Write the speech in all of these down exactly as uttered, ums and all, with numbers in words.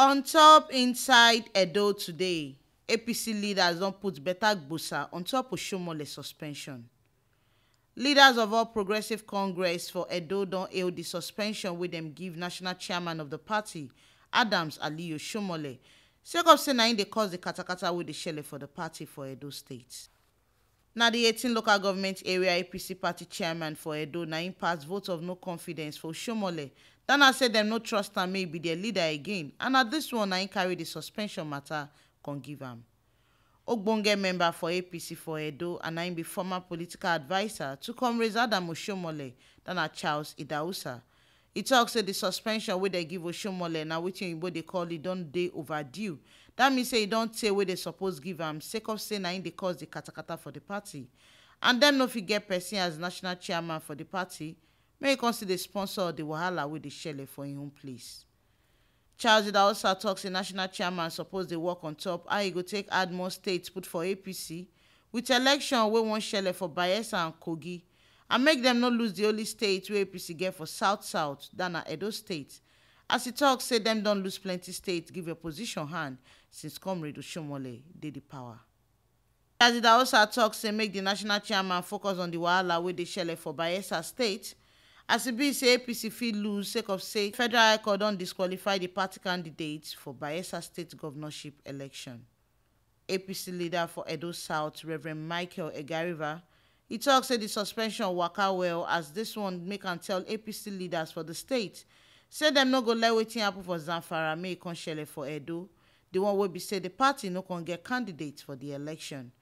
On top inside Edo today, A P C leaders don put better gbosa on top Oshomole suspension. Leaders of All Progressive Congress for Edo don hail the suspension wey dem give national chairman of the party, Adams Ali Oshomole, sake of say na im dey cause the katakata wey dey shele for the party for Edo State. Na the eighteen local government area A P C party chairman for Edo na im pass vote of no confidence for Oshomole, than na say dem no trust am make e be their leader again, and na this one na im carry the suspension matter come give am. Ogbonge member for A P C for Edo and na im be former political adviser to Comrade Adam Oshomole, than na Charles Idausa. E talk say the suspension wey dem give Oshomole na wetin oyibo dey call e don dey overdue. That mean say e don tey wey dem suppose give am, sake of say na im dey cause the katakata for the party, and dem no fit get person as national chairman for the party make e come still dey sponsor the wahala wey dey shele for im own place. Charles Idausa talk say national chairman suppose dey work on top how e go take add more states put for A P C, with election wey wan shele for Bayelsa and Kogi, and make dem no lose the only state wey A P C get for South South, that na Edo State, as e talk say dem don lose plenty states give opposition hand since Comrade Oshomole dey the power. Charles Idausa talk say make the national chairman focus on the wahala wey dey shele for Bayelsa State, as e be say A P C fit lose sake of say Federal High Court don disqualify the party candidates for Bayelsa State governorship election. A P C leader for Edo South, Reverend Michael Egariva, e talk say the suspension waka well, as this one make am tell A P C leaders for the state say dem no go let wetin happen for Zamfara make e come shele for Edo, the one wey be say the party no come get candidates for the election.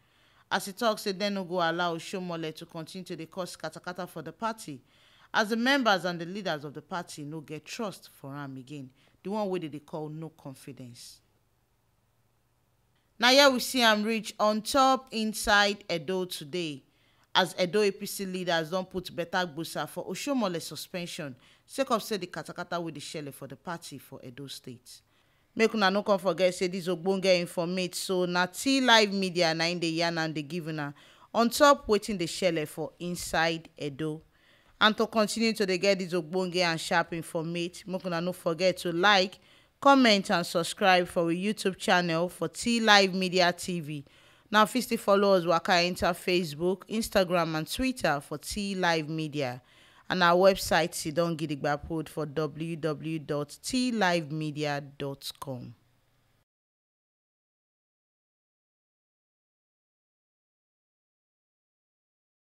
As e talk say dem no go allow Oshomole to continue to dey cause katakata for the party, as the members and the leaders of the party no get trust for am again, the one wey dem dey call no confidence. Na here we see am reach on top inside Edo today, as Edo A P C leaders don put better gbosa for Oshomole suspension, sake of say the katakata wey dey shele for the party for Edo State. Make una no come forget say this ogbonge informate so na T Live Media na im dey yarn and dey give una on top wetin dey shele for inside Edo. And to continue to dey get this ogbonge and sharp informate, make una no forget to like, comment and subscribe for we YouTube channel for T Live Media T V. Now fit still follow us waka enter Facebook, Instagram and Twitter for T Live Media. And our website sidon gidigba put for w w w dot t live media dot com.